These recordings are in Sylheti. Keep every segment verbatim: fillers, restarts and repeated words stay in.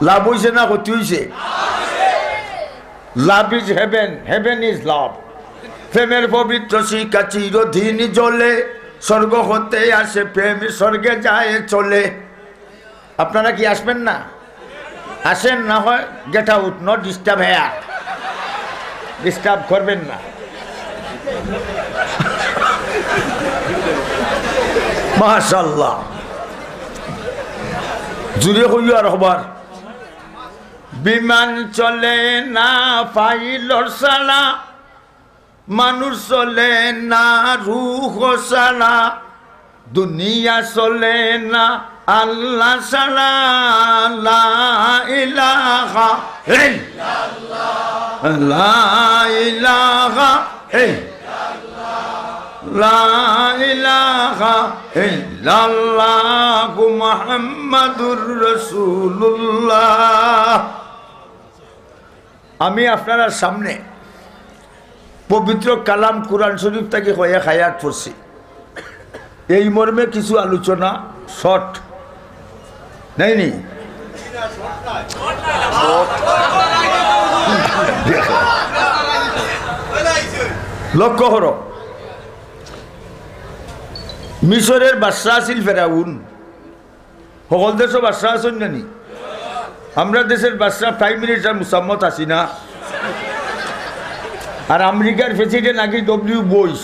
লাভ অইছে না ক্ষতি অইছে? Love is heaven, heaven is love. প্রেমের পবিত্র শিখা চিরদিন জ্বলে, স্বর্গ হতে আসে প্রেম, স্বর্গে যায় চলে। আপনারা কি আসবেন না? আসেন, না হয় get out, no disturb here. Disturb করবেন না। মাশাআল্লাহ। জুরে কইও আর হবার। বিমান চলে না পাইলট ছাড়া, মানুষ চলে না রুহ ছাড়া, দুনিয়া চলে না আল্লাহ ছাড়া। লা ইলাহা ইল্লাল্লাহ, লা ইলাহা ইল্লাল্লাহ, লা ইলাহা ইল্লাল্লাহু মুহাম্মাদুর রাসূলুল্লাহ। আমি আপনারার সামনে পবিত্র কালাম কোরআন শরীফ থাকি কয়েক আয়াত পড়ছি। এই মর্মে কিছু আলোচনা short, নায়নি? লক্ষ্য করো, মিশরের বাদশা আছিল ফেরাউন। হকল দেশো বাদশা আছইন না নি? আমরার দেশর বাদশা Prime Minister মুসাম্মত হাসিনা, আর আমেরিকার President আগে ডব্লিউ বুশ।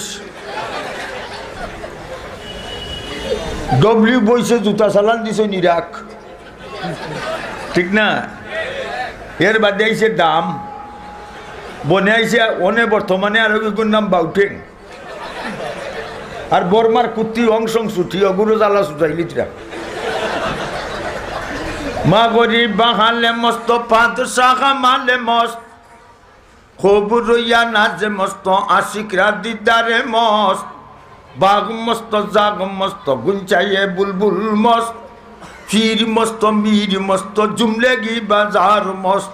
ডব্লিউ বুশে জুতা চালান দিছইন ইরাক, ঠিক না? এর বাদে আইছে দাম, বনে আইছে অনে বর্তমানে আরো এগুর নাম বাউটেং। আর বর্মার কুত্তি অং সং সুটি অগুরো জ্বালা সুজাইলিতরা। মা গরিব বাহালে মস্ত, পাদশাহ মালে মস্ত, খবর রইয়া নাজে মস্ত, আশিকরা দিদারে মস্ত, বাঘ মস্ত, জাগ মস্ত, গুঞ্চাইয়ে বুলবুল মস্ত, পীর মস্ত, মীর মস্ত, জুমলেগি বাজার মস্ত।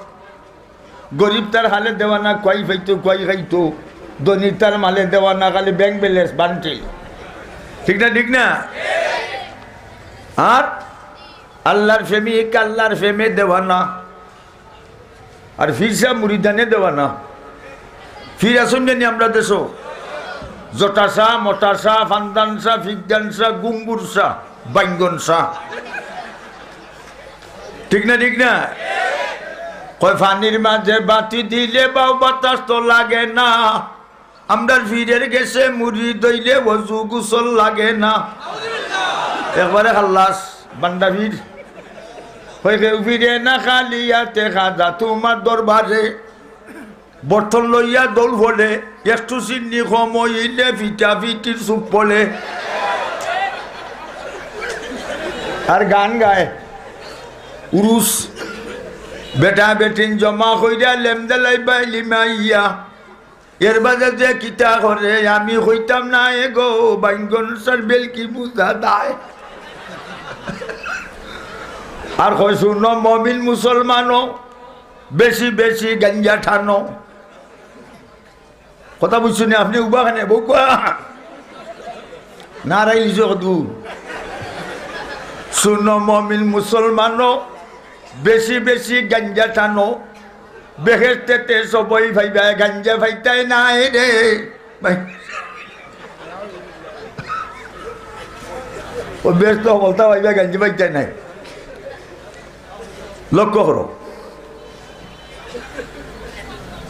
গরিব তার হালে দেওয়ানা, কুয়াই পাইতো, কুয়াই খাইতো। ধনী তার মালে দেওয়ানা, খালি bank balance বান্টিল। ঠিক না, ঠিক না? আর আল্লাহর প্রেমিক, আল্লাহর প্রেমে দেওয়ানা। আর পীর সাব মুরিদানে দেওয়ানা। পীর আছইন নি আমরার দেশো? জটা সাব, মটা সাব, ফান্দান সাব, ফিকদান সাব, গুঙ্গুর সাব, বাইঙ্গন সাব। ঠিক না, ঠিক না? কয়, পানির মাঝে বাতি দিলে বাউ বাতাস তো লাগে না। আমরার পীরের গেছে মুরিদ অইলে অজু গোসল লাগে না। একবারে খাল্লাস, বান্ডা পীর। কয়, কেউ ফিরে না খালি আতে খাজা তুমার দরবারে। বর্তন লইয়া দৌড় পড়ে, একটু চিনি কম অইলে ফিটা ফিটির চুপ পড়ে। আর গান গায়, উরুস, বেটা বেটিন জমা কইরা লেমদেলাই বাই লিমাইয়া। এর বাদে যে কিতা করে আমি কইতাম না এগো, বাইঙ্গন সার বেলকি বুঝা দায়। আর কয়, শুনো মমিন মুসলমানো, বেশি বেশি গাঞ্জা টানো। কথা বুঝছইন নি আপনে? উবা খানে বউকা নারাই লিছো কদু। শুনো মমিন মুসলমানো, বেশি বেশি গাঞ্জা টানো, বেহেশতেতে সবই পাইবায়, গাঞ্জা পাইতায় নায় রে। ভাই, ও বেহেশতো হকলতা পাইবায়, গাঞ্জা পাইতায় নায়। লক্ষ্য করো,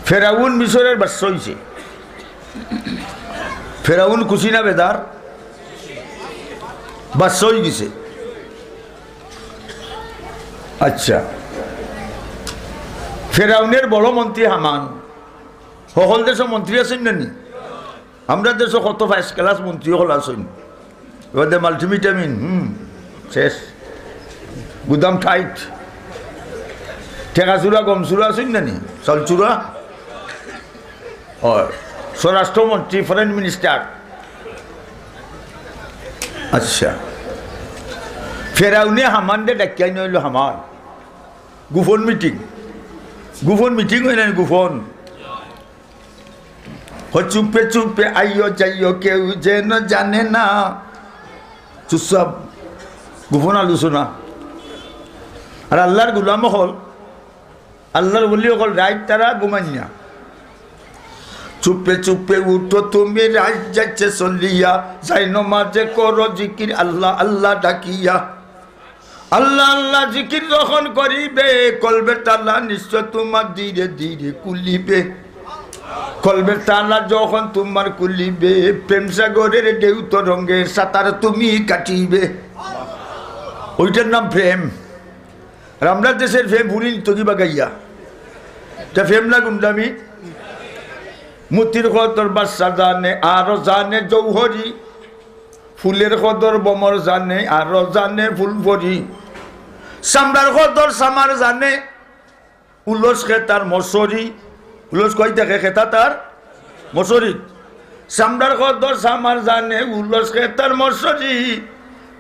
ফেরাউন মিশরের বাদশা অইছে। ফেরাউন খুশি না বেজার? বাদশা অইগেছে। আচ্ছা, ফেরাউনের বড় মন্ত্রী হামান, হকল দেশো মন্ত্রী আছইন না নি? আমরার দেশো কত first class মন্ত্রী অকল আছইন। এবার দে multivitamin, হুম, শেষ। গুদাম tight। টেকা চুরা, গম চুরা আছইন না নি? চাউল চুরা? অয়। স্বরাষ্ট্রমন্ত্রী, foreign minister। আচ্ছা। ফেরাউনে হামানরে ডাকিয়া আনলো, হামান। গোপন meeting। গোপন meeting অয় না নি, গোপন। ও চুপে চুপে আইও যাইও, কেউ যেন জানে না। চুপচাপ গোপন আলোচনা। আর আল্লার গুলাম অকল, আল্লার ওলি অকল রাইত তারা ঘুমাইন না। চুপে চুপে উঠো তুমি রাইত যাইছে চলিয়া, যাই নমাজে করো জিকির আল্লাহ আল্লাহ ডাকিয়া। আল্লাহ আল্লাহ জিকির যখন করিবে, কলবের তালা নিশ্চয় তোমার ধীরে ধীরে খুলিবে। কলবের তালা যখন তোমার খুলিবে, প্রেম সাগরের ঢেউ তরঙ্গে সাঁতার তুমি কাটিবে। ওইটার নাম প্রেম। আর আমরার দেশের প্রেম ফুরিন তো কিবা গাইয়া। তা প্রেম না গুন্ডামি। মতির কদর বাদশা জানে, আরো জানে জৌহরি। ফুলের কদর বমর জানে, আরো জানে ফুল ফরি। চামড়ার কদর চামার জানে, উলস খেতার মশরি। উলস কই থাকে? খেতা তার মশরি। চামড়ার কদর চামার জানে, উলস খেতার মশরি।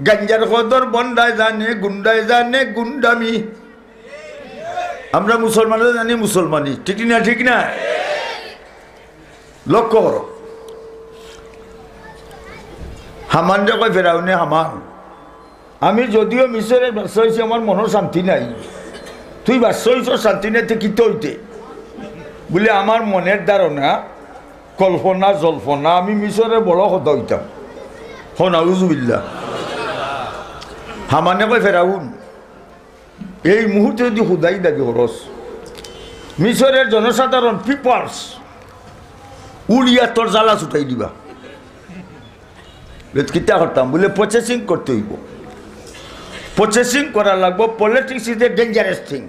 গাঞ্জার কদর বন্ডায় জানে, গুন্ডায় জানে গুন্ডামি। আমরা মুসলমানরা জানি মুসলমানি, ঠিক না? ঠিক না? লক্ষ্য করো, হামানরে কয় ফেরাউনে, হামান, আমি যদিও মিশরের বাদশা অইছি, আমার মনর শান্তি নাই। তুই বাদশা অইছস, শান্তি নাই, তে কিতা অইতে? বুলে, আমার মনের ধারণা, কল্পনা, জল্পনা, আমি মিশরের বড় খোদা অইতাম। হ, নাউজুবিল্লাহ। হামানে কয়, ফেরাউন, এই মুহূর্তে যদি খোদাই দাবি করস, মিশরের জনসাধারণ, পিপলস, উড়িয়া তোর জ্বালা ছুটাই দিবা। বুলে, কিতা করতাম? বুলে, প্রসেসিং করতে অইবো। প্রসেসিং করা লাগবো। Politics is a dangerous thing.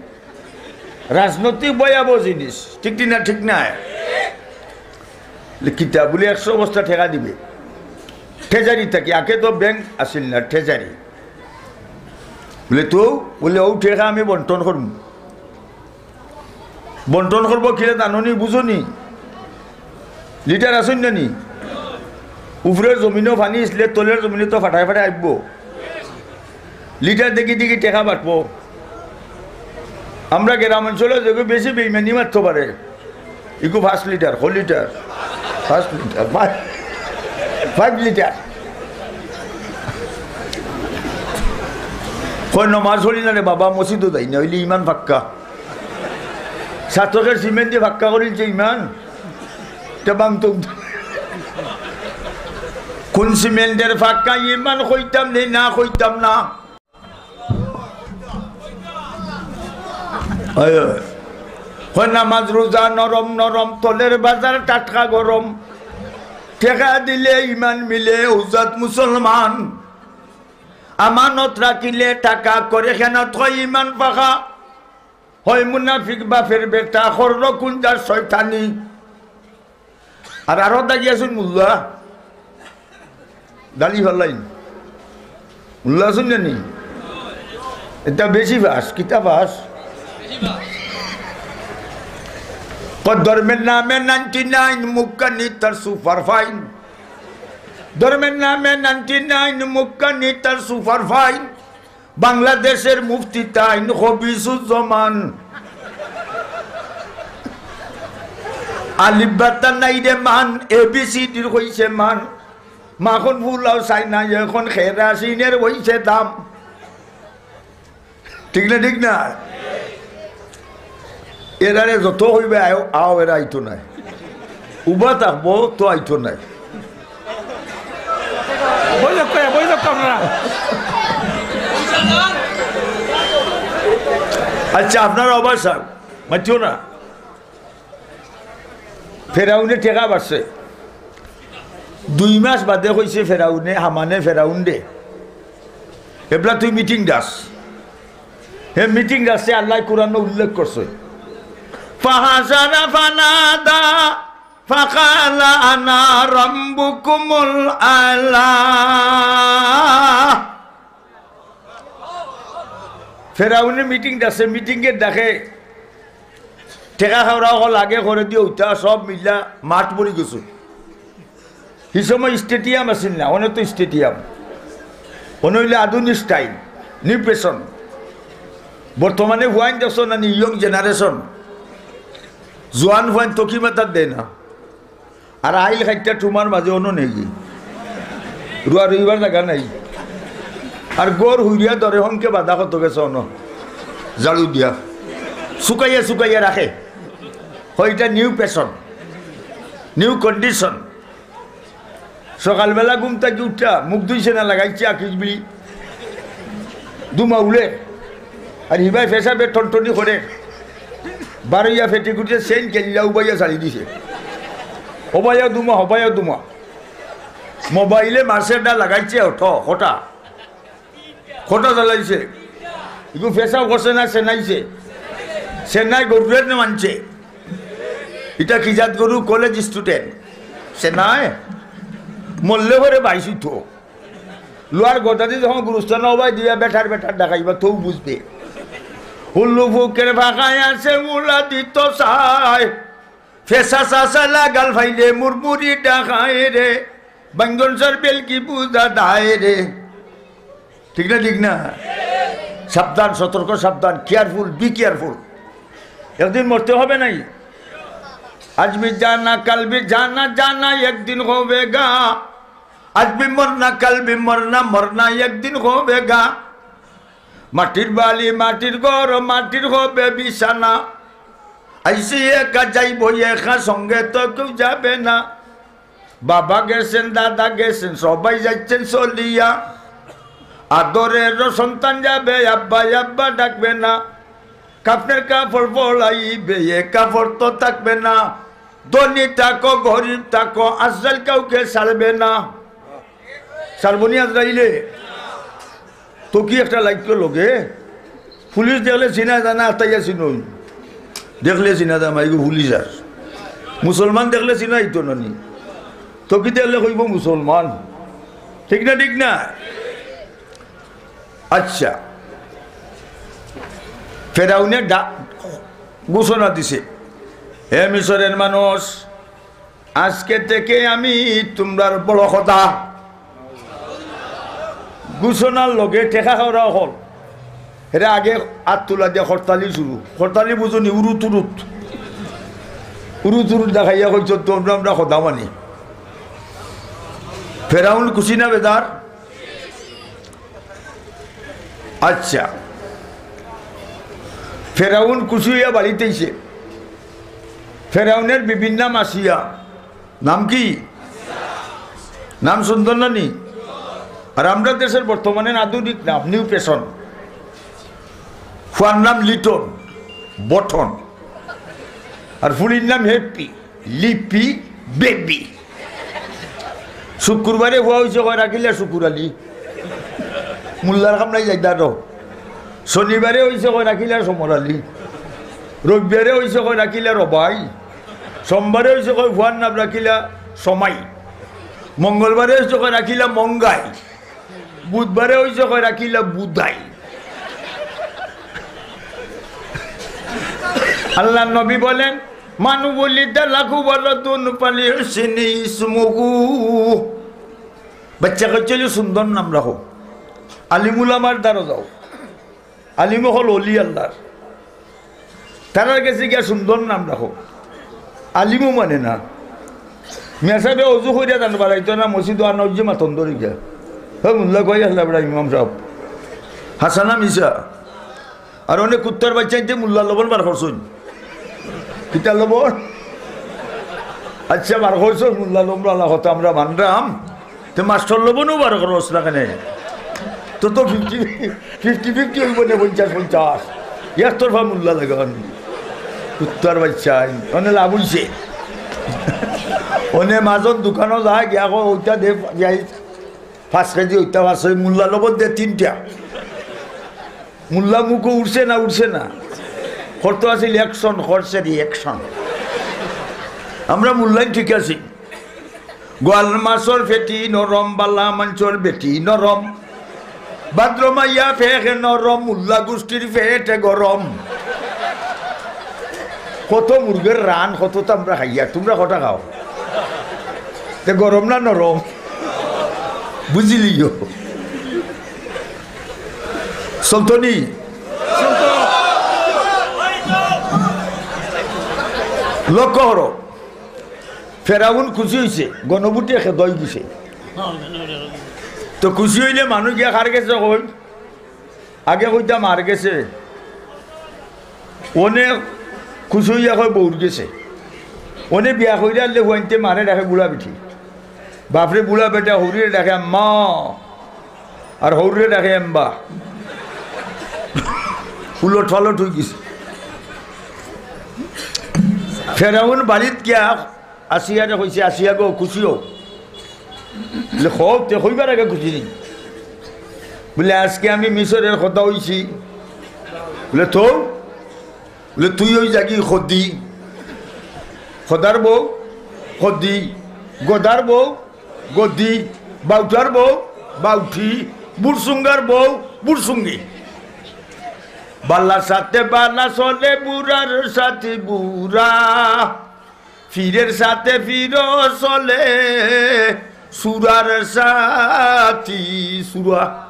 রাজনৈতিক ভয়াবহ জিনিস, ঠিক কি না? ঠিক না? বুলে, কিতা? বুলে, একশো বস্তা টেকা দিবে ট্রেজারি থাকি। আগে তো ব্যাংক আছিল না, ট্রেজারি। বুলে, তো? বুলে, অউ টেকা আমি বন্টন করমু। বন্টন করবো কিলা জানো নি, বুঝো নি? লিডার আছইন না নি? উপরের জমিনো পানি ইছলে তলের জমিনো তো ফাটায় ফাটায় আইবো। লিডার দেখি দেখি টেকা বাটবো। আমরা গ্রামাঞ্চলো যেগু বেশি বেইমানি মাততো পারে, ইগু পাঁচ লিটার, ক লিটার? পাঁচ লিটার, পাঁচ, পাঁচ লিটার। কয়, নমাজ পড়ি না রে বাবা, মসজিদো যাই না, অইলে ইমান ফাক্কা। ছাতকের সিমেন্ট দিয়া ফাক্কা করিলছে ইমান। তে বাংতো কোন সিমেন্টের ফাক্কা ইমান কইতাম নি, না কইতাম না। অয়, অয়। কয়, নামাজ রোজা নরম নরম, তলের বাজার টাটকা গরম। টেকা দিলে ইমান মিলে, উজাত মুসলমান। আমানত রাখিলে টাকা করে খেয়ানত, কয় ইমান পাকা। হয় মুনাফিক বাপের বেটা, করলো কোন যার শয়তানি। আর আরো দাগি আছইন মুল্লা, দালি ফালাইন। মুল্লা আছইন না নি? এটা বেশি পাস, কিতা পাস? কয় ধর্মের নামে নাইনটি নাইন, মুখখানি তার সুপার ফাইন। ধর্মের নামে নাইনটি নাইন, মুখখানি তার সুপার ফাইন। বাংলাদেশের মুফতি তাইন খবিসুজ্জামান। আলিফ বাতা নাই রে মান, এ বি সি ডির কইছে মান। মাখন ফুলাও চাই না, এখন খেরাসিনের অইছে দাম। ঠিক না, ঠিক না? এরারে যত কইবে, আও, আও, এরা আইতো নায়। উবা থাকবো তো আইতো নায়। বই যাক কইয়া, বই যাক আপনারা। আচ্ছা, আপনারা অবাক সাব, মাতিও না। ফেরাউনে টেকা বাটছে। দুই মাস বাদে কইছে ফেরাউনে, হামানে ফেরাউনরে, "এবলা তুই মিটিং ডাক।" হে মিটিং ডাকছে, আল্লায় কোরআনো উল্লেখ করছে, "ফাহাশারা ফানাদা ফাকালা আনা রাব্বুকুমুল আলা।" ফেরাউনে মিটিং ডাকছে, মিটিংয়ে ডাকে টেকা খাওরা অকল আগে করে দিও, উতা সব মিল্লা মাঠ ভরি গেছে। হি সময় স্টেডিয়াম আছিল না, অনে তো স্টেডিয়াম, অনে অইলে আধুনিক স্টাইল, নিউ ফ্যাশন। বর্তমানে ফুয়াইন দেখছো না নি, ইয়ং জেনারেশন, জোয়ান ফুয়াইন তকি মাতার দেয় না। আর আইল খাইট্টা টুমার মাঝে অনো নেই, রুয়া রইবার জাগা নাই। আর গর হুইরিয়া ধরে হংকে বাধা কত গেছে অনো। ঝাড়ু দিয়া শুকাইয়া শুকাইয়া রাখে। কয়, "ইটা new fashion, new condition।" সকালবেলা ঘুম থাকি উঠিয়া মুখ ধুইছে না, লাগাইছে আকিস বিড়ি, ধুমা উড়ে, আর হিবায় পেশাবে টনটনি করে, বারইয়া ফেটি কুটিয়ে সেন কেল্লা উবাইয়া ছাড়ি দিছে। হবাইয়া ধুমা, হবাইয়া ধুমা। মোবাইলে মাসের ডা লাগাইছে অটো, কটা, কটা জ্বালাইছে। ইগু পেশাব করছে না, সেনাইছে। সেনাই গরুরে নে মানছে। ইটা কি জাত গরু? College student. সেনাই মরলে করে বাইশ তো। লোয়ার গদাদি যখন গুরুস্থান হবাই দিবা, বেটার বেটার ডাকাইবা, তৌ বুঝবে। হুল্লু ফুকের ফাঁকায় আছে মুলা দিত চায়। ফেসা চাচা লাগাল ফাইলে মুরমুরি ডাকায় রে। বাঙ্গন সর বেলকি বুঝা দায় রে। ঠিক না, ঠিক না? সাবধান, সতর্ক, সাবধান, careful, be careful। একদিন মরতে হবে নাই? আজ ভি জানা, কাল ভি জানা, জানা একদিন হবে গা। আজ ভি মরনা, কাল ভি মরনা, মরনা একদিন হবে গা। মাটির বালি, মাটির ঘর, মাটির হবে বিছানা। আইসি একা, যাইব একা, সঙ্গে তো কেউ যাবে না। বাবা গেছেন, দাদা গেছেন, সবাই যাচ্ছেন চলিয়া। আদরের সন্তান যাবে, আব্বা আব্বা ডাকবে না। কাফনের কাপড় পরাইবে, এ কাপড় তো থাকবে না। ধনী থাকো, গরিব থাকো, আজরাইল কাউকে ছাড়বে না। ছাড়বনি আজরাইলে? তো কি একটা লাইক করলো গে? পুলিশ দেখলে চিনা যায় না, আতাইয়া চিনই। দেখলে চিনা যায়, মাইগো পুলিশ আর। মুসলমান দেখলে চিনা হইতো না নি? তো কি দেখলে কইব মুসলমান? ঠিক না, ঠিক না? আচ্ছা, ফেরাউনে ডা-, ঘোষণা দিছে, "হে মিশরের মানুষ, আজকে থেকে আমি তোমরার বড় খোদা।" ঘোষণার লগে ঠেকা খাওয়া হল। এরা আগে আত তুলা দিয়া খরতালি শুরু। খরতালি বুঝুনি? উরুত উরুত। উরুত উরুত দেখাইয়া কইছ, "তোমরা আমরা খোদা মানি।" ফেরাউন খুশি না বেজার? আচ্ছা, ফেরাউন খুশি হইয়া বাড়িত আইছে। ফেরাউনের বিবির নাম আসিয়া। নাম কি? নাম সুন্দর না নি? আর আমরা দেশের বর্তমানে আধুনিক নাম, new fashion। ফুয়ার নাম লিটন, বটন, আর ফুড়ির নাম হ্যাপি, লিপি, বেবি। শুক্রবারে ফুয়া হইছে কয় রাখিলা শুকুর আলী, মোল্লার কামড়াই যাইতা তো। শনিবারে হইছে কয় রাখিলা সমর আলী, রবিবারে হইছে কয় রাখিলা রবাই, সোমবারে হইছে কয় ফুয়ার নাম রাখিলা সমাই, মঙ্গলবারে হইছে কয় রাখিলা মঙ্গাই, বুধবারে হইছে কয় রাখিলা বুধাই। আল্লাহর নবী বলেন, "মানু বলি দালাকু বারাদুন পালি হুসনি ইসমুহু।" বাচ্চা কাচ্চা অইলে সুন্দর নাম রাখো। আলিমুল আমার দ্বারো যাও। আলিম অকল অলি আল্লাহর। তারার গেছে গিয়া সুন্দর নাম রাখো। আলিমও মানে না। মিয়া সাহেবে অজু করিয়া দান বাড়াইতো না, মসজিদো আনা অইছে মাতন ধরি গিয়া। হে মোল্লা কই আল্লাহ বেড়া ইমাম সাহেব। হাসানা মিশা। আর অনেক কুত্তার বাচ্চা ইনতে মোল্লা লবণ বার করছইন। কিতা লবণ? আচ্ছা, বার করছইন মোল্লা লবণ, আল্লাহ কথা আমরা মানরাম। তে মাস্টার লবণও বার করস না কেনে? তো তো ফিফটি, ফিফটি ফিফটি অইব না, পঞ্চাশ পঞ্চাশ। একতরফা মোল্লা লাগান। কুত্তার বাচ্চা, অনে লাভ অইছে। অনে মাজন দোকানো যায়, গিয়া কয়, "ওইটা দে, যাই, পাঁচ কেজি, ওইটা পাঁচ কেজি, মোল্লা লবণ দে তিনটা।" মোল্লা মুখো উঠছে না, উঠছে না? করতো আছিল action, করছে reaction। আমরা মোল্লাই ঠিক আছি। গোয়াল মাছর ফেটি নরম, বালা মানষর বেটি নরম। ভাদ্র মাইয়া ফেকে নরম, মোল্লা গুষ্টির ফেটে গরম। কত মুরগের রান, কত তো আমরা খাইয়া, তোমরা কটা খাও? তে গরম না নরম? বুঝিলিও। চলতো নি? লক্ষ্য করো, ফেরাউন খুশি হইছে, গণভোটে খেদা অই গেছে। তো খুশি হইলে মানুষ গিয়া কার গেছে কই? আগে কইতা মার গেছে, অনে খুশি অইয়া কয় বউর গেছে। অনে বিয়া কইরা আনলে ফুয়াইন্তে মারে ডাকে বুড়া বেটি। বাপরে বুড়া বেটা, হউরে ডাকে আম্মা, আর হউরে ডাকে এম্বা। উলট পালট অই গেছে। ফেরাউন বাড়িত গিয়া আসিয়ারে কইছে, "আসিয়া গো, খুশি অও।" বুলে, "কও, তে কইবার আগে খুশি নি?" বুলে, "আজকে আমি মিশরের খোদা অইছি।" বুলে, "তো?" বুলে, "তুই অই যাগি খদি, খোদার বউ খদি, গদার বউ গদি, বাউটার বউ বাউটি, বুড়সুঙ্গার বউ বুড়সুঙ্গি।" বালার সাথে বালা চলে, বুড়ার সাথে বুড়া, পীরের সাথে পীরও চলে, সুরার সাথে সুরা।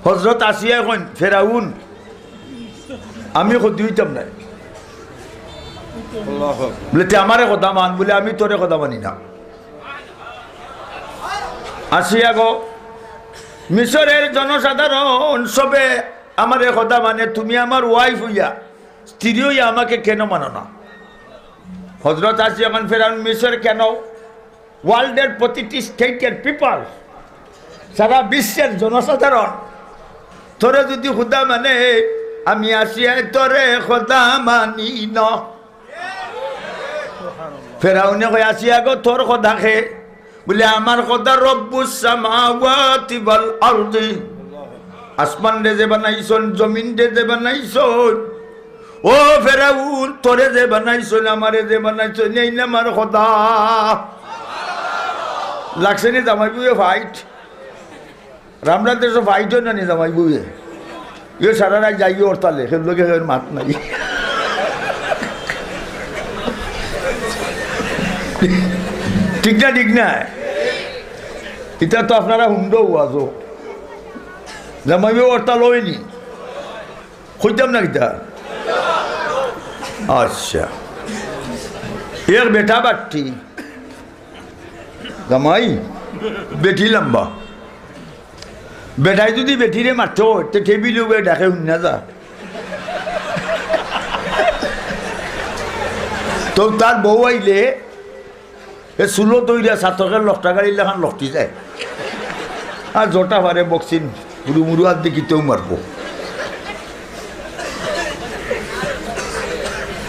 হজরত আসিয়ায় কইন, "ফেরাউন, আমি খদি অইতাম নায়।" বুলে, "তে আমারে খোদা মান।" বুলে, "আমি তোরে খোদা মানি না।" আসিয়া গো, মিশরের জনসাধারণ সবে আমারে খোদা মানে, তুমি আমার ওয়াইফ অইয়া, স্ত্রী অইয়া আমাকে কেন মানো না? হজরত আসিয়া কইন, "ফেরাউন, মিশর কেন, ওয়ার্ল্ডের প্রতিটি স্টেটের পিপল, সারা বিশ্বের জনসাধারণ তোরে যদি খোদা মানে, আমি আসিয়ায় তোরে খোদা মানি না।" ফেরাউনে কয়, "আসিয়া গো, তোর খোদা কে?" বুলে, "আমার খোদা রব্বুস সামাওয়াতি ওয়াল আরদি।" আসমানরে যে বানাইছইন, জমিনরে যে বানাইছইন, ও ফেরাউন, তোরে যে বানাইছইন, আমারে যে বানাইছইন, এইন আমার খোদা। লাগছে নি জামাই বউয়ে ফাইট? আমরা দেশো ফাইট অয় না নি জামাই বউয়ে? ইয়ে সারা রাইত যাইও হরতালে, কেউর লগে কেউর মাত নাই। ঠিক না, ঠিক না? ইতা তো আপনারা হুনডো ওয়াজও। জামাই বউ হরতাল অয়নি? কইতাম না কিতা? আচ্ছা। এক বেটা বাট্টি। জামাই, বেটি লম্বা। বেটায় যদি বেটিরে মারতো, তে টেবিল উবে ডাকে হুন্না যা। তো তার বউ আইলে, এ চুলো দইরা ছাতকের লকটা গাড়ির লাখান লকটি যায়। আর জটা পারে বক্সিং, হুরু মুরু আর দেখিতেও মারবো।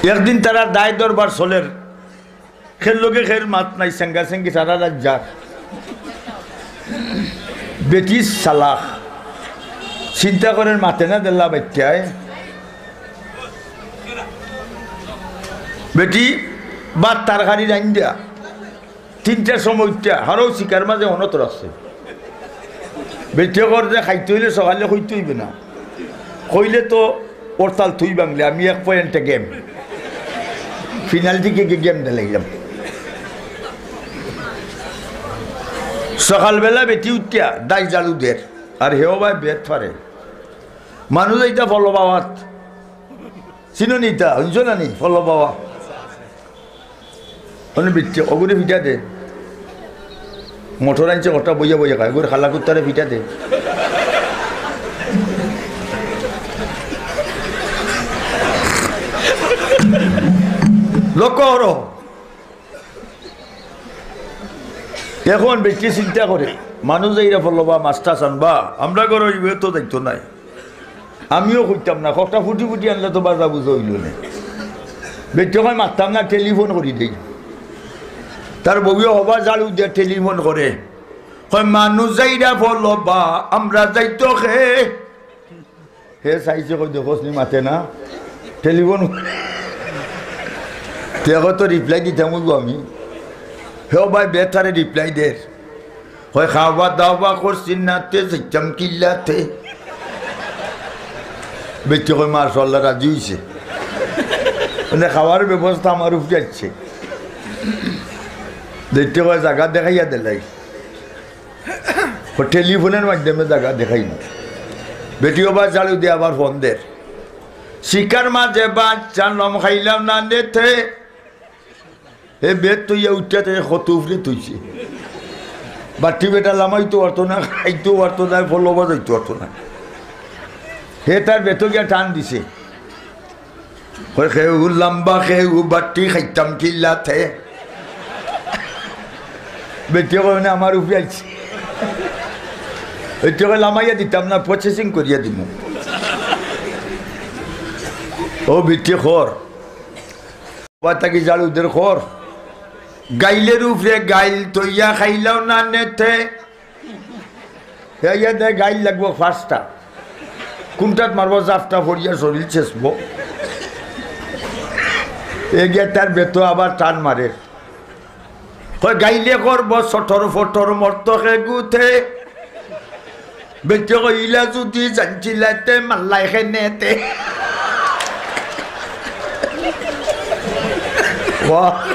একদিন তারা দায় দরবার চলের, খের লগে খের মাত নাই, সেঙ্গা সেঙ্গি সারা রাত যার। বেটি চালাক, চিন্তা করের মাতে না দেলা বাইচ্চায়। বেটি ভাত তরকারি রান্দিয়া তিনটার সময় উঠিয়া হারো শিকার মাঝে অনতর আছে। বেটি কর যে খাইতে অইলে সকালে কইতে অইবে না, কইলে তো হরতাল তুই বাংলে, আমি এক পয়েন্টে গেম, পেনাল্টি কিকে গেম দিলাইলাম। সকালবেলা বেটি উঠিয়া দায় ঝাড়ু দের, আর হেও ভাই বেত ফারে। মানুষ এইটা ফলো বাবাত চিনো নি ইতা? হুনছো না নি? ফলো বাবা। মানে বিচ্ছে, ওগুরে ফিটা দে। মোটর আনছে, ওটা বইয়া বইয়া খায়। ওগুরে খালা কুত্তারে ফিটা দে। লক্ষ্য করো। এখন বেটি চিন্তা করে, মানুষ যাইরা ফলো বা মাস্টার আনবা, আমরা ঘরো ইবে তো যাইতো নাই। আমিও কইতাম না, কথা ফুটি ফুটি আনলে তো বাজা বুঝা অইলো না। বেটি কয়, "মারতাম না, টেলিফোন করি দেই।" তার বউয়ে হবা ঝাড়ু দিয়া টেলিফোন করে, কয়, "মানুষ যাইরা ফলো বা, আমরা যাইতো খে।" হে চাইছে, কয়, "দেখোস নি, মাতে না, টেলিফোন করে।" তে কয়, "তো রিপ্লাই দিতাম অইবো আমি।" হে ভাই বেটারে রিপ্লাই দের। কয়, "খাওয়া দাওয়া করছি না, তে যাইতাম কিল্লাতে।" বেটি কয়, "মাশাআল্লাহ, রাজি অইছে।" মানে খাওয়ার ব্যবস্থা আমার উপরে আছে। দেখতে কয়, "জাগা দেখাইয়া দিলাই।" ও টেলিফোনের মাধ্যমে জাগা দেখাইল। বেটি হবা ঝাড়ু দিয়া আবার ফোন দের। শিকার মাঝে বাচ্চা লম খাইলাম না নেতে। এ বেত তইয়া উঠিয়া তাই কত উপরে তইছে। বাটি বেটা লামাইতো পারতো না, খাইতো পারতো না, ফলো বাজাইতো পারতো না। হে তার বেতো গিয়া টান দিছে। কয়, "কেউ লাম্বা, কেউ বাট্টি, খাইতাম কিলাতে।" বেটি কয়, "না, আমার উপরে আইছে।" বেটি কয়, "লামাইয়া দিতাম না, processing করিয়া দিমু।" ও বেটি খর, বাতাকি ঝাড়ু দের খর, গাইলের উপরে গাইল তইয়া খাইলাও না নেতে। ইয়া দে গাইল লাগবো পাঁচটা। কোনটাত মারবো? জাফটা ফড়িয়া শরীর ছেঁচবো। এ গিয়া তার বেতো আবার টান মারে। কয়, "গাইলে করবো সটর ফটর মর্ত কে গুতে।" বেটি কয়, "ইলা যুদি জানছিলাইতে মাল্লাই খেনেতে।" বাহ।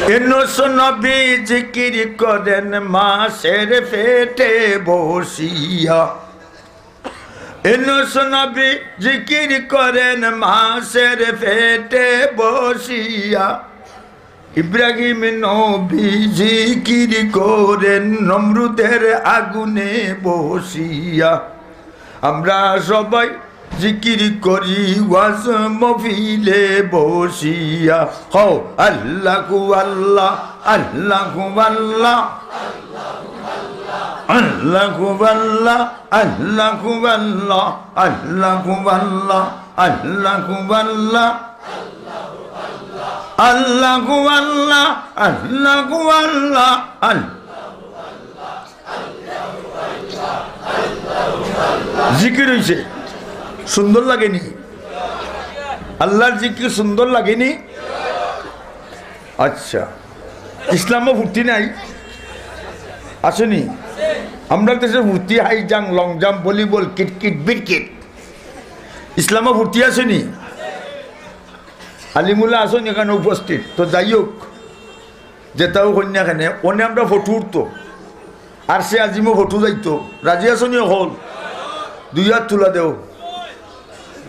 ইউনুস নবী জিকির করেন মাছের পেটে বসিয়া। ইউনুস নবী জিকির করেন মাছের পেটে বসিয়া। ইব্রাহিম নবী জিকির করেন নমরুদের আগুনে বসিয়া। আমরা সবাই জিকির করি ওয়াজ মহফিলে বসিয়া। কও, "আল্লাহু আল্লাহ, আল্লাহু আল্লাহ, আল্লাহু আল্লাহ, আল্লাহু আল্লাহ, আল্লাহু আল্লাহ, আল্লাহু আল্লাহ, আল্লাহু আল্লাহ, আল্লাহু আল্লাহ।" আল-, জিকির অইছে, সুন্দর লাগেনি? আল্লাহর জিকির সুন্দর লাগেনি? আচ্ছা, ইসলামো ফুর্তি নাই? আছেনি? আমরার দেশে ফুর্তি হাই জাং, লং জাম্প, ভলিবল, কিটকিট, বিটকিট। ইসলামো ফুর্তি আছেনি? আলিমুল্লাহ আছেনি এখানো উপস্থিত? তো যাই হোক, যেতাউ কইন না কেনে, অনে আমরা ফটো উঠতো, আরশে আজিমো ফটো যাইতো। রাজি আছোনি অকল? দুই আত তুলা দেও।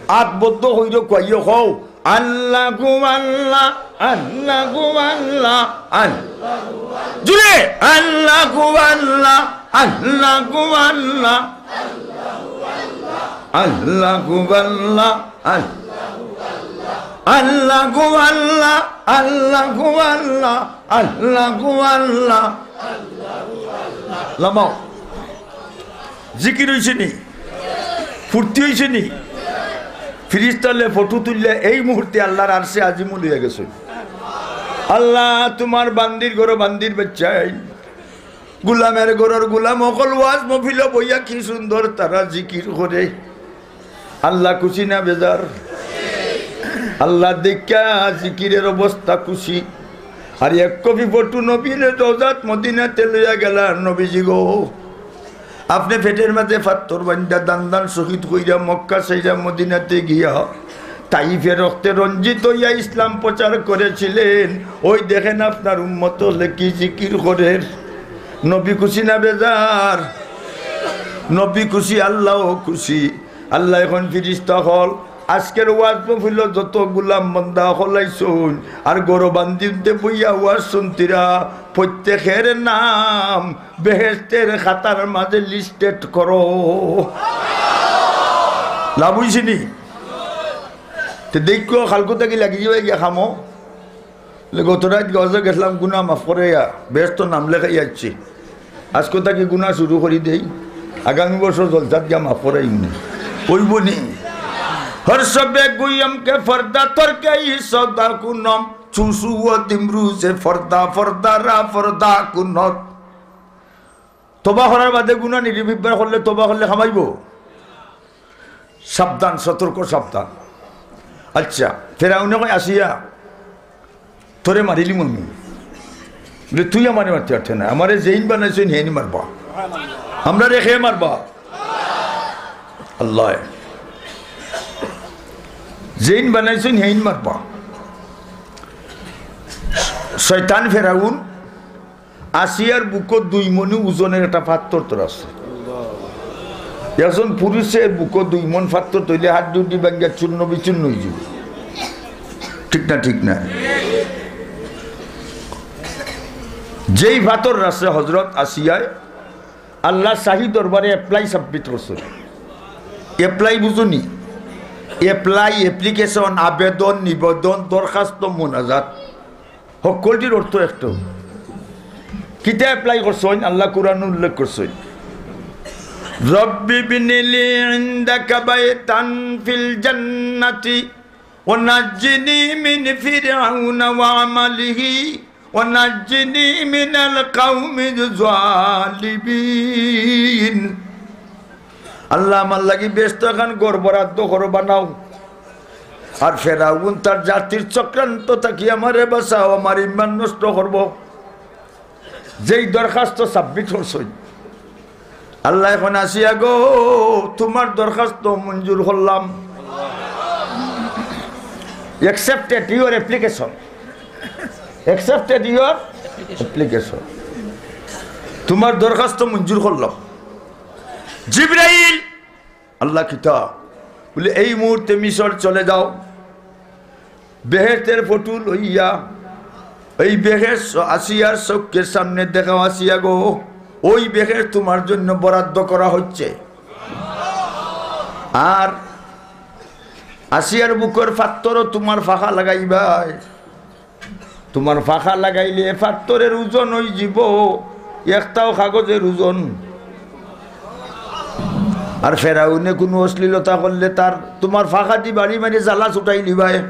আত বদ্ধ কইরো, কইও কও, "আল্লাহু আল্লাহ, আল্লাহু আল্লাহ, আল-," জুরে, "আল্লাহু আল্লাহ, আল্লাহু আল্লাহ, আল্লাহু আল্লাহ, আল-, আল্লাহু আল্লাহ, আল্লাহু আল্লাহ, আল্লাহু আল্লাহ।" লামাও। জিকির অইছেনি? ফুর্তি অইছেনি? ফিরিস্তালে ফটো তুললে এই মুহূর্তে আল্লাহর আরশে আজিমো লইয়া গেছে। আল্লাহ, তুমার বান্দির ঘরো বান্দির বাচ্চাইন, গুলামের ঘরর গুলাম অকল ওয়াজ মহফিলো বইয়া কি সুন্দর তারা জিকির করে। আল্লাহ খুশি না বেজার? আল্লাহ দেখিয়া জিকিরের অবস্থা খুশি। আর এক কপি ফটো নবীর রওজাত মদিনাতে লইয়া গেলা, নবীজি গো, আপনে পেটের মাঝে পাত্থর বান্ধিয়া দান দান শহীদ কইরা মক্কা ছাইরা মদিনাতে গিয়া তাইফে রক্তে রঞ্জিত অইয়া ইসলাম প্রচার করেছিলেন। ওই দেখেন আপনার উম্মত অকলে কি জিকির করের। নবী খুশি না বেজার? নবী খুশি, আল্লাহও খুশি। আল্লাহ এখন ফিরিস্তা অকল, আজকের ওয়াজ মহফিলো যত গুলাম বান্দা অকল আইছইন, আর ঘরো বান্দিতে বইয়া ওয়াজ শুনতিরা, প্রত্যেকের নাম বেহেশতের খাতার মাঝে listed করো। লাভ অইছেনি? তে দেখো, কালকু থাকি লাগি যাইবা গিয়া কামো। লে গত রাইত গজে গেছলাম, গুনা মাফ করাইয়া, বেহেশতো নাম লেখাই আইছি। আজকু থাকি গুনা শুরু করি দেই, আগামী বছর জলসাত গিয়া মাফ করাইমুনে। অইবোনি? হর শবে গুয়ম কে ফর্দা তরকে ই সদা কুনম, চুসু ও দিমরু সে ফর্দা ফর্দা রা ফর্দা কুনত। তওবা করার বাদে গুনা নির্বিবার করলে, তওবা করলে কামাইবো? সাবধান, সতর্ক, সাবধান। আচ্ছা, ফেরাউনে কয়, "আসিয়া, তোরে মারিলিমু আমি।" বলে, "তুই আমারে মারতে পারতে না, আমারে যেইন বানাইছইন হেইন মারবা, আমরারে কে মারবা?" আল্লায়। "যেইন বানাইছইন হেইন মারবা।" শয়তান ফেরাউন আসিয়ার বুকো দুই মণি ওজনের একটা পাত্থর থর আছে। একজন পুরুষের বুকো দুই মণ পাত্থর থইলে হাড্ডি উড্ডি ভাঙ্গিয়া চূর্ণ বিচূর্ণ অইযিবো। ঠিক না, ঠিক না? যেই পাত্থর রাখছে হজরত আসিয়ায়, আল্লাহর শাহী দরবারে apply submit করছইন। Apply বুঝোনি? Apply, application, আবেদন, নিবেদন, দরখাস্ত, মোনাজাত। হক্কলটির অর্থ একটাউ। কিতা apply করছইন? আল্লাহ কোরআনো উল্লেখ করছইন, "রব্বি বিনিলি ইনদাকা বাইতান ফিল জান্নাতি ওয়া নাজ্জিনি মিন ফিরআউনা ওয়া আমালিহি ওয়া নাজ্জিনি মিনাল কাউমিজ জালিমিন।" আল্লাহ, আমার লাগি বেহেস্তো একখান ঘর বরাদ্দ করো, বানাও। আর ফেরাউন তার জাতির চক্রান্ত থাকি আমারে বাঁচাও, আমার ইমান নষ্ট করবো। যেই দরখাস্ত submit করছইন, আল্লায় কইন, "আসিয়া গো, তুমার দরখাস্ত মঞ্জুর করলাম।" Accepted your application. Accepted your application. তুমার দরখাস্ত মঞ্জুর করলাম। জিব্রাইল, আল্লাহ কিতা? বলে, "এই মুহূর্তে মিশর চলে যাও, বেহেশতের ফটো লইয়া এই বেহেশত আসিয়ার চক্ষের সামনে দেখাও, আসিয়া গো, ওই বেহেশত তুমার জন্য বরাদ্দ করা হচ্ছে।" আর আসিয়ার বুকর ফাত্তরও তুমার ফাঁকা লাগাইবায়। তুমার ফাঁকা লাগাইলে এ ফাত্তরের ওজন অইযিবো একটাও কাগজের ওজন। আর ফেরাউনে কুনু অশ্লীলতা করলে তার, তুমার ফাঁকাদি বাড়ি মারি জ্বালা ছুটাইলিবায়।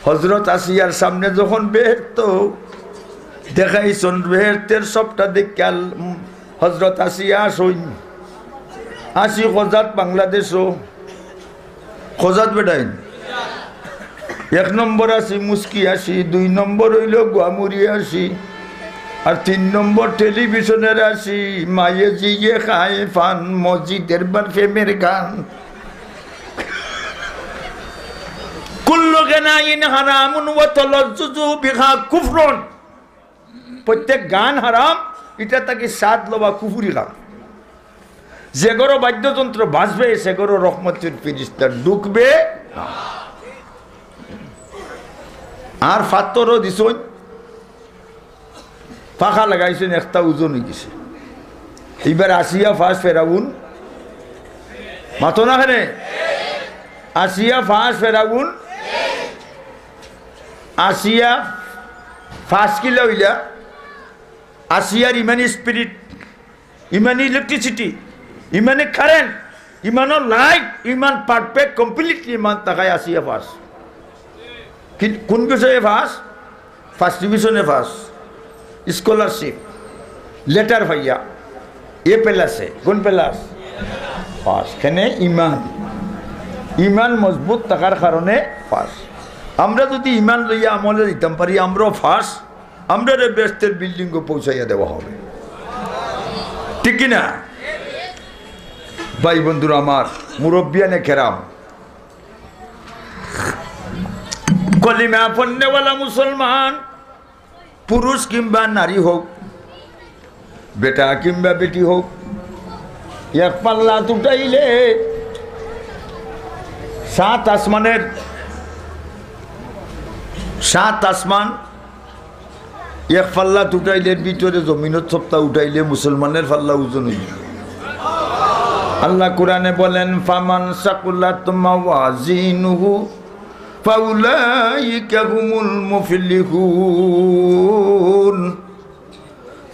হজরত আসিয়ার সামনে যখন বেহেশত দেখাইছইন, বেহেশতের সবটা দেখিয়া হজরত আসিয়া আছইন। আছি খোজাত, বাংলাদেশো। খোজাত বেটাইন। এক নম্বর আছি মুস্কি আছি, দুই নম্বর অইলো গুয়ামুরি আছি, আর তিন নম্বর টেলিভিশনের আছি। মায়ে জিয়ে খায় পান, মসজিদের বার প্রেমের গান। কুল্লু গানাইন হারামুন ওয়া তালাজ্জুজু বিহা কুফরুন। প্রত্যেক গান হারাম, ইটা থাকি স্বাদ লওয়া কুফুরি কাম। যে ঘরো বাদ্যযন্ত্র বাজবে, সে ঘরো রহমতের ফিরিস্তা ঢুকবে না। আর ফাত্তরও দিছইন, ফাঁকা লাগাইছইন, একটা ওজন অইগেছে। এইবার আসিয়া পাস, ফেরাউন। মাতো না কেনে? আসিয়া পাস, ফেরাউন। আসিয়া পাস কিলা অইলা? আসিয়ার ইমানি spirit, ইমানি electricity, ইমানি current, ইমানর light, ইমান perfect, completely ইমান থাকায় আসিয়া পাস। কি, কোন বিষয়ে পাস? First division-এ পাস, scholarship, letter পাইয়া, A plus-এ। কোন plus? পাস। কেনে? ইমান। ইমান মজবুত থাকার কারণে পাস। আমরা যদি ইমান লইয়া আমলে দিতাম পারি, আমরাও পাস, আমরারে বেহেশতের building-ও পৌঁছাইয়া দেওয়া হবে। ঠিক কি না? ভাই বন্ধুরা আমার, মুরব্বিয়ানে কেরাম, কলিমা পড়নেওয়ালা মুসলমান, পুরুষ কিংবা নারী হোক, বেটা কিংবা বেটি হোক, এক পাল্লাত উঠাইলে সাত আসমানের, সাত আসমান এক পাল্লাত উঠাইলে, ভিতরে জমিনত সবটা উঠাইলে মুসলমানের পাল্লা ওজন অইযিবো। আল্লাহ কোরআনে বলেন, "ফামান সাকুলাত মাওয়াজিনুহু ফাউলাইকা হুমুল মুফলিহুন।"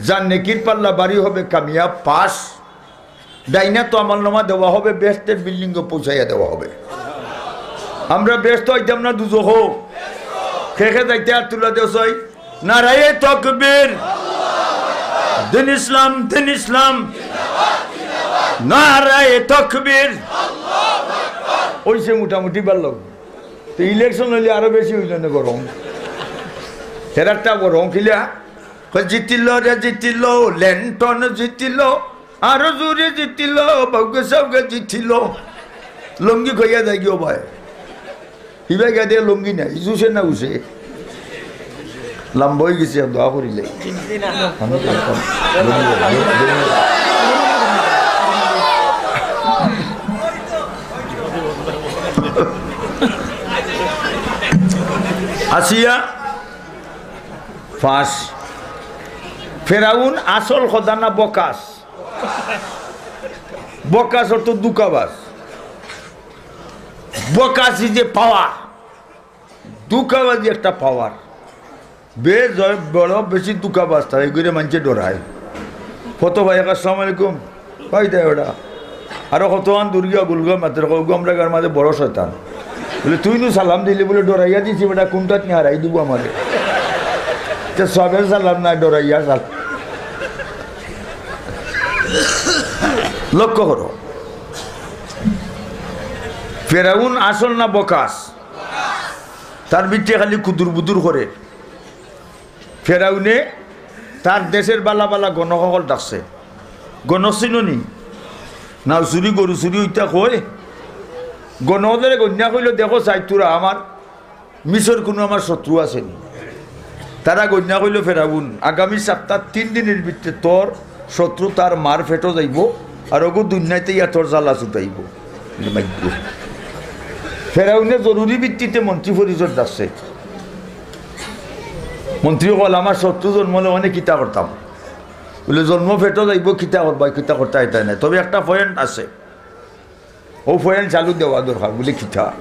যার নেকির পাল্লা ভারী হবে, কামিয়াব, পাস। ডাইনাতো আমলনামা দেওয়া হবে, বেহেশতের building-ও পৌঁছাইয়া দেওয়া হবে। আমরা বেহেশতো আইতাম না, দুজখো? কে কে যাইতে হাত তুলা দেও চাই। নারায়ে তাকবীর। দিন ইসলাম, দিন ইসলাম। নারায়ে তাকবীর। অইছে মোটামুটি ভালা। তো election অইলে আরো বেশি অইলো না গরম। হেরারটা গরম কিলা? কয়, "জিতিল রে জিতিল, লেন্টন জিতিল, আরো জোরে জিতিল, বাউগে সাউগে জিতিল।" লুঙ্গি কইয়া যায়গি ও ভাই। ইবায় গিয়া দেখে লুঙ্গি নাই, জুসে না উসে। লাম্বা অইগেছে, দোয়া করিলে। আমি তো এখন লুঙ্গি, লুঙ্গি, লুঙ্গি। আসিয়া পাস। ফেরাউন আসল খোদা না বকাস? বকাস অর্থ ধুকাবাজ। বকাস ইজ এ পাওয়ার। ধুকাবাজি একটা পাওয়ার। বে-, বড় বেশি ধুকাবাজ তারা, এগুলো মানষে ডরায়। কত ভাই, আসসালামু আলাইকুম। কই দেয় ওটা? আরো কতক্ষণ দূর গিয়া গুলগুয়া মাতের, কয়, "ওগু আমরা গার মাঝে বড় শয়তান।" বলে, "তুই নু সালাম দিলি?" বলে, "ডরাইয়া দিছি বেটা, কোনটাত নিয়া হারাই দিব আমারে।" তে সবের সালাম নাই, ডরাইয়া সালাম। লক্ষ্য করো, ফেরাউন আসল না বকাস? তার ভিতরে খালি কুদুর বুদুর করে। ফেরাউনে তার দেশের বালা বালা গণক অকল ডাকছে। গণক চিনো নি? নাও চুরি, গরু চুরি অইতা কয়। গণকরে গইন্যা কইলো, "দেখো চাই তোরা, আমার মিশর কুনু আমার শত্রু আছে নি?" তারা গইন্যা কইলো, "ফেরাউন, আগামী সপ্তাহ তিন দিনের ভিতরে তোর শত্রু তার মার পেটো যাইবো, আর ওগু দুনিয়াতে ইয়া তোর জ্বালা ছুটাইবো।" ফেরাউনে জরুরি ভিত্তিতে মন্ত্রী পরিষদ ডাকছে। মন্ত্রী কইল, "আমার শত্রু জন্মলে অনে কিতা করতাম?" বলে, "জন্ম পেটো যাইবো, কিতা করবা, কিতা করতা, এটা নাই। তবে একটা পয়েন্ট আছে, ও পয়েন্ট চালু দেওয়া দরকার।" বলে, "কিতা?"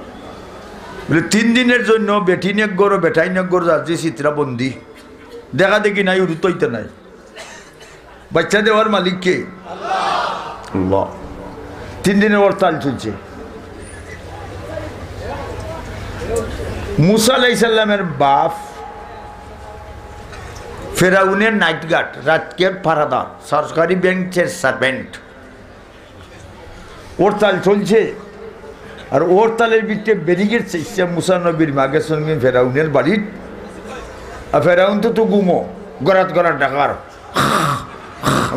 বলে, "তিন দিনের জন্য বেটিন এক ঘর, বেটাইন এক ঘর, যার যে চিত্রা বন্দি, দেখা দেখি নাই, উড়ুত অইতে নাই।" বাচ্চা দেওয়ার মালিক কে? আল্লাহ। তিন দিনের হরতাল চলছে। মুসা আলাইহিস সালামের বাপ ফেরাউনের নাইট গার্ড, রাতকের পাহারাদার, সরকারি ব্যাংকের সার্ভেন্ট। হরতাল চলছে, আর হরতালের ভিতরে ব্যারিকেড চাইছে মুসা নবীর মাগের সঙ্গে ফেরাউনের বাড়িত। আর ফেরাউন তো, তো ঘুমো, গরাত গরাত ডাকার,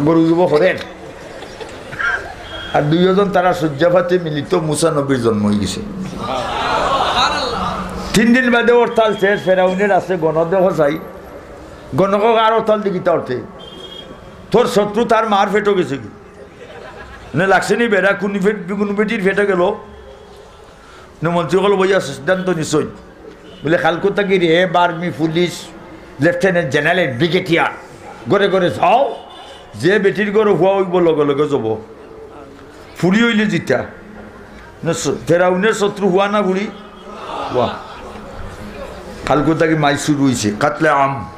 গরু যুব করেন। আর দুইজন তারা শয্যাপাতে মিলিত, মুসা নবীর জন্ম অই গেছে। তিন দিন বাদে হরতাল শেষ, ফেরাউনের আছে গণদেহ চাই। গণক আর হরতাল দি কিতা অর্থে? তোর শত্রু তার মার পেটো গেছে গি? মানে লাগছে নি বেড়া, কোন পেট-, কোন বেটির পেটো গেল? নে মন্ত্রী অকল বইয়া সিদ্ধান্ত নিছইন। বলে, "কালকু থাকি RAB, army, police, lieutenant general, brigadier, ঘরে ঘরে যাও, যে বেটির ঘরো ফুয়া অইবো লগে লগে যাবো।" ফুড়ি অইলে জিতা। না, স-, ফেরাউনের শত্রু ফুয়া না ফুড়ি? ফুয়া। কালকু থাকি মাই শুরু অইছে, কাতলে আম।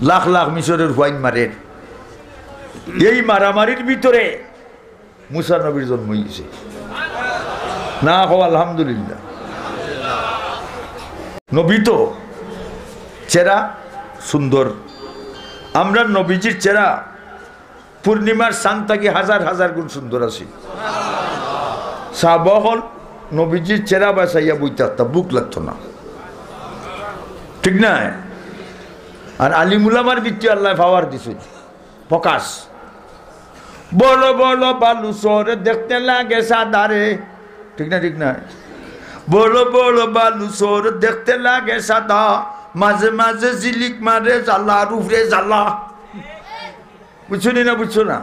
লাখ লাখ মিশরের ফুয়াইন মারের। এই মারামারির ভিতরে মুসা নবীর জন্ম অই গেছে। না কও আলহামদুলিল্লাহ। নবী তো চেহারা সুন্দর, আমরার নবীজির চেহারা পূর্ণিমার চান থাকি হাজার হাজার গুণ সুন্দর আছে। সাহাবা অকল নবীজির চেহারা বায় চাইয়া বই থাকতা, ভুক লাগতো না, ঠিক না? আর আলিম উলামার ভিতরে আল্লায় পাওয়ার দিছে, প্রকাশ। বড় বড় বালু চর দেখতে লাগে সাদা রে, ঠিক না, ঠিক না? বড় বড় বালু চর দেখতে লাগে সাদা, মাঝে মাঝে ঝিলিক মারে জ্বালা, আর উপরে জ্বালা। বুঝছো নি না, বুঝছো না?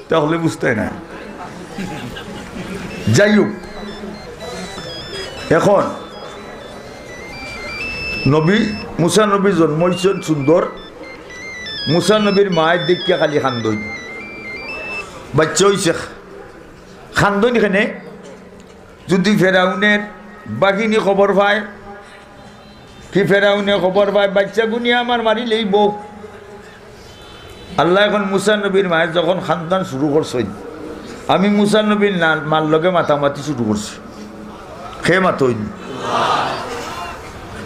তাহলে বুঝতে না। যাই হোক, এখন নবী, মুসা নবী জন্ম অইছইন সুন্দর, মুসা নবীর মায়ের দেখিয়া খালি কান্দইন, বাচ্চা অইছে, কান্দইন কেনে? যদি ফেরাউনের বাহিনী খবর পায়, কি ফেরাউনে খবর পায়, বাচ্চাগুনি আমার মারি লইবো। আল্লায় এখন মুসা নবীর মায়ে যখন কান্দন শুরু করছইন, আমি মুসা নবীর না-, মার লগে মাতামাতি শুরু করছি। কে মাতইন?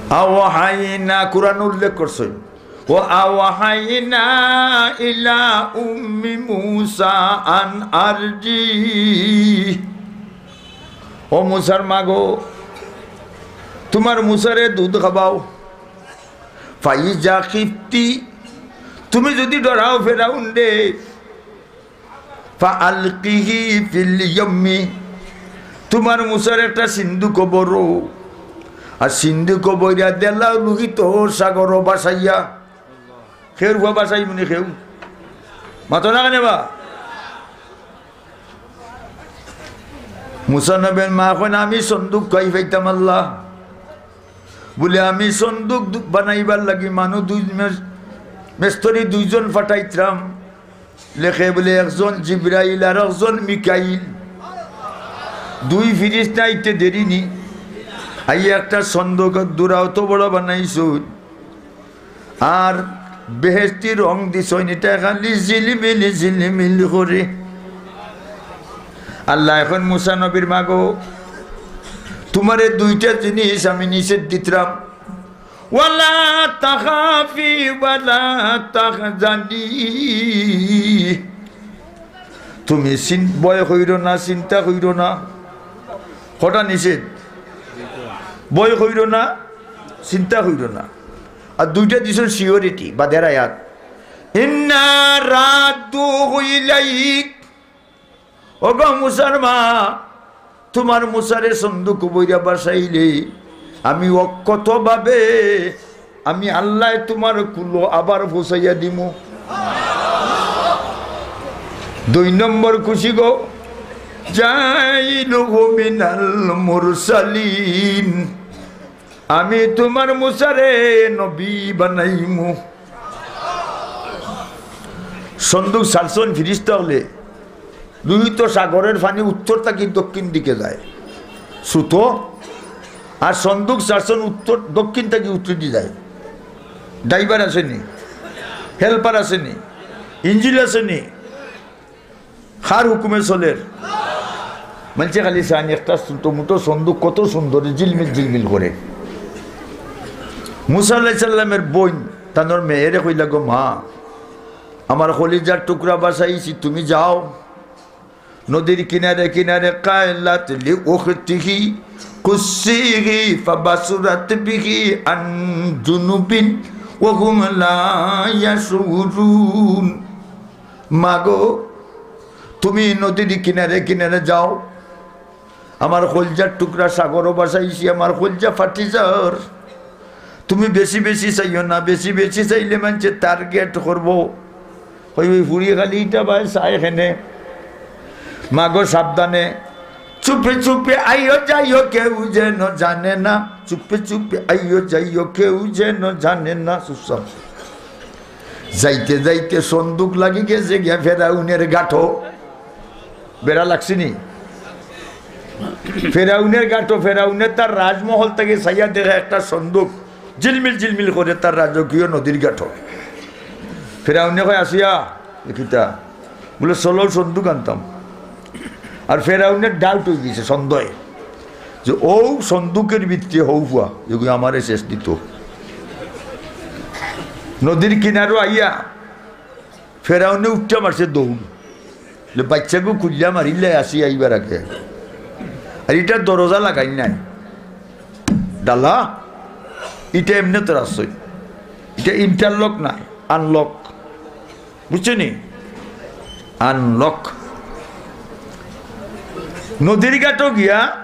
আওহাইনা, কোরআন উল্লেখ করছইন। وأوحينا إلى أم موسى أن أرضعيه। ও মুসার মা গো, তুমার মুসারে দুধ খাবাও। فإذا خفت, তুমি যদি ডরাও ফেরাউনরে, فألقيه في اليم, তুমার মুসারে একটা সিন্ধুকো ভরো, আর সিন্ধুকো ভরিয়া দেলাও লোহিত সাগরো ভাসাইয়া। কেউর ফুয়া ভাসাইমু নি কেউ? মাতো না কেনে বা? মুসা নবীর মা কইন, "আমি সন্দুক কই পাইতাম আল্লাহ?" বলে, "আমি সন্দুক দু-, বানাইবার লাগি মানুষ দুই মাস মেস্তরি দুইজন পাঠাইতরাম, লেখে বুলে একজন জিব্রাইল আর একজন মিকাইল। দুই ফিরিস্তা আইতে দেরি নি, আইয়া একটা সন্দুক দুরা অত বড় বানাইছইন, আর বেহেশতি রং দিছইন, ইটা খালি ঝিলমিল ঝিলমিল করে। আল্লায় কইন, মুসা নবীর মাগো, তুমারে দুইটা জিনিস আমি নিষেধ দিতরাম, ওয়ালা তাখাফি ওয়ালা তাহজানি। তুমি চিন-, ভয় কইরো না, চিন্তা কইরো না। কটা নিষেধ? ভয় কইরো না, চিন্তা কইরো না। আর দুইটা দিছইন সিওরিটি, বাদের আয়াত। ইন্না রাদ্দুহু ইলাইক। ওগো মুসার মা, তুমার মুসারে সন্দুক বইরা বাসাইলে আমি অক্ষতভাবে আমি আল্লায় তুমার কুলো আবার ফসাইয়া দিমু। দুই নম্বর খুশি গো, জাইলুহু মিনাল মুরসালিন। আমি তুমার মুসারে নবী বানাইমু। সন্দুক ছাড়ছইন ফিরিস্তা অকলে, দুই তো সাগরের পানি উত্তর থাকি দক্ষিণ দিকে যায়, সুতো, আর সন্দুক ছাড়ছইন উত্তর, দক্ষিণ থাকি উত্তর দি যায়। ড্রাইভার আছে নি? হেল্পার আছে নি? ইঞ্জিন আছে নি? কার হুকুমে চলের? মানষে খালি চাইন একটা ছোট মুটো সন্দুক কত সুন্দর ঝিলমিল ঝিলমিল করে। মুসা আলাইহিস সালামের বইন তানর মেয়েরে কইলা, গো মা, আমার কলিজার টুকরা বাসাইছি, তুমি যাও নদীর কিনারে কিনারে। কালাত লি উখতিহি কুসিহি ফাবাসুরাত বিহি আন জুনুবিন ওয়া হুম লা ইয়াশউরুন। মাগো, তুমি নদীর কিনারে কিনারে যাও, আমার কলজার টুকরা সাগরও বাসাইছি, আমার কলজা ফাটি যার। তুমি বেশি বেশি চাইও না, বেশি বেশি চাইলে মানষে টার্গেট করবো। কইবো, "ওই ফুড়ি খালি ইটা বায় চায় কেনে?" মাগো সাবধানে, চুপে চুপে আইও যাইও কেউ যেন জানে না, চুপে চুপে আইও যাইও কেউ যেন জানে না। চুপচাপ যাইতে যাইতে সন্দুক লাগি গেছে গিয়া ফেরাউনের গাটো। বেড়া লাগছে নি? ফেরাউনের গাটো, ফেরাউনে তার রাজমহল থাকি চাইয়া দেখে একটা সন্দুক ঝিলমিল ঝিলমিল করে তার রাজকীয় নদীর গাটো। ফেরাউনে কয়, "আসিয়া, দেখিতা।" বুলে, "চলো, সন্দুক আনতাম।" আর ফেরাউনের ডাউট অই গেছে, সন্দেহ, যে ও সন্দুকের ভিতরে হউ ফুয়া, যেগুলো আমারে শেষ দিত। নদীর কিনারো আইয়া ফেরাউনে উঠা মারছে দৌড়। বলে, "বাচ্চাগু খুলিয়া মারিলে আসি আইবার আগে।" আর ইটা দরজা লাগাই নাই, ডালা, ইটা এমনে তো রাখছই, ইটা ইন্টারলক নাই, আনলক, বুঝছো নি? আনলক। নদীর গাটো গিয়া